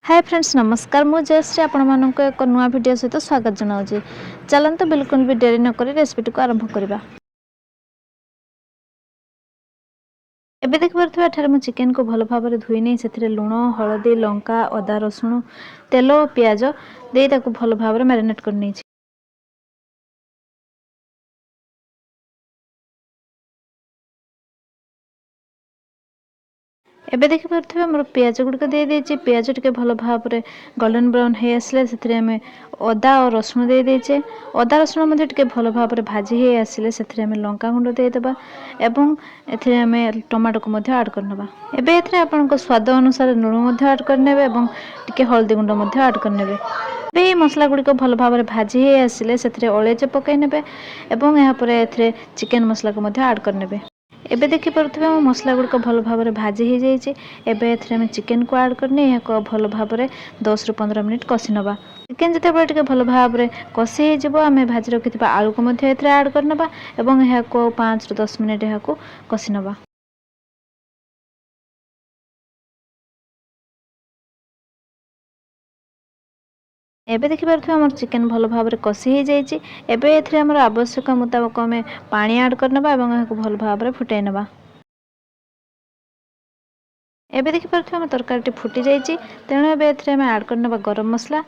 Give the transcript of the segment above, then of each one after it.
ହାଏ friends, ନମସ୍କାର। ମୁଁ ଜୟଶ୍ରୀ, ଆପଣମାନଙ୍କୁ ଏକ ନୂଆ ଭିଡ଼ିଓ ସହିତ ସ୍ୱାଗତ ଜଣାଉଛି। ଚାଲନ୍ତୁ, ବିଲକୁଲ ବି ଡେରି ନକରି ରେସିପିଟିକୁ ଆରମ୍ଭ କରିବା। ଏବେ ଦେଖିପାରୁଥିବେ, ଏଠାରେ ମୁଁ ଚିକେନକୁ ଭଲ ଭାବରେ ଧୋଇ ନେଇ ସେଥିରେ ଲୁଣ, ହଳଦୀ, ଲଙ୍କା, ଅଦା, ରସୁଣ, ତେଲ ଓ ପିଆଜ ଦେଇ ତାକୁ ଭଲ ଭାବରେ ମ୍ୟାରିନେଟ୍ କରିନେଇଛି। ଏବେ ଦେଖିପାରୁଥିବେ, ଆମର ପିଆଜ ଗୁଡ଼ିକ ଦେଇଦେଇଛି। ପିଆଜ ଟିକେ ଭଲ ଭାବରେ ଗୋଲ୍ଡେନ୍ ବ୍ରାଉନ୍ ହେଇ ଆସିଲେ ସେଥିରେ ଆମେ ଅଦା ଓ ରସୁଣ ଦେଇଦେଇଛେ। ଅଦା ରସୁଣ ମଧ୍ୟ ଟିକେ ଭଲ ଭାବରେ ଭାଜି ହେଇ ଆସିଲେ ସେଥିରେ ଆମେ ଲଙ୍କା ଗୁଣ୍ଡ ଦେଇଦେବା ଏବଂ ଏଥିରେ ଆମେ ଟମାଟୋକୁ ମଧ୍ୟ ଆଡ଼୍ କରିନେବା। ଏବେ ଏଥିରେ ଆପଣଙ୍କ ସ୍ୱାଦ ଅନୁସାରେ ଲୁଣ ମଧ୍ୟ ଆଡ଼୍ କରିନେବେ ଏବଂ ଟିକେ ହଳଦୀ ଗୁଣ୍ଡ ମଧ୍ୟ ଆଡ଼୍ କରିନେବେ। ଏବେ ଏହି ମସଲା ଗୁଡ଼ିକ ଭଲ ଭାବରେ ଭାଜି ହେଇ ଆସିଲେ ସେଥିରେ ଅଳେଇଚ ପକାଇ ନେବେ ଏବଂ ଏହାପରେ ଏଥିରେ ଚିକେନ୍ ମସଲାକୁ ମଧ୍ୟ ଆଡ଼୍ କରିନେବେ। ଏବେ ଦେଖିପାରୁଥିବେ, ଆମ ମସଲା ଗୁଡ଼ିକ ଭଲ ଭାବରେ ଭାଜି ହେଇଯାଇଛି। ଏବେ ଏଥିରେ ଆମେ ଚିକେନକୁ ଆଡ଼୍ କରିନେଇ ଏହାକୁ ଭଲ ଭାବରେ 10ରୁ 15 ମିନିଟ୍ କଷି ନେବା। ଚିକେନ ଯେତେବେଳେ ଟିକେ ଭଲ ଭାବରେ କଷି ହେଇଯିବ, ଆମେ ଭାଜି ରଖିଥିବା ଆଳୁକୁ ମଧ୍ୟ ଏଥିରେ ଆଡ଼୍ କରିନେବା ଏବଂ ଏହାକୁ 5ରୁ 10 ମିନିଟ୍ ଏହାକୁ କଷି ନେବା। ଏବେ ଦେଖିପାରୁଥିବେ, ଆମର ଚିକେନ ଭଲ ଭାବରେ କଷି ହେଇଯାଇଛି। ଏବେ ଏଥିରେ ଆମର ଆବଶ୍ୟକ ମୁତାବକ ଆମେ ପାଣି ଆଡ଼୍ କରିନେବା ଏବଂ ଏହାକୁ ଭଲ ଭାବରେ ଫୁଟାଇ ନେବା। ଏବେ ଦେଖିପାରୁଥିବେ, ଆମ ତରକାରୀଟି ଫୁଟି ଯାଇଛି। ତେଣୁ ଏବେ ଏଥିରେ ଆମେ ଆଡ଼୍ କରିନେବା ଗରମ ମସଲା।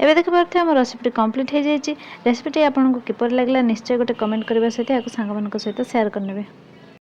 ଏବେ ଦେଖିପାରୁଥିବେ, ଆମ ରେସିପିଟି କମ୍ପ୍ଲିଟ୍ ହେଇଯାଇଛି। ରେସିପିଟି ଆପଣଙ୍କୁ କିପରି ଲାଗିଲା, ନିଶ୍ଚୟ ଗୋଟେ କମେଣ୍ଟ କରିବା ସହିତ ଏହାକୁ ସାଙ୍ଗମାନଙ୍କ ସହିତ ସେୟାର କରିନେବେ।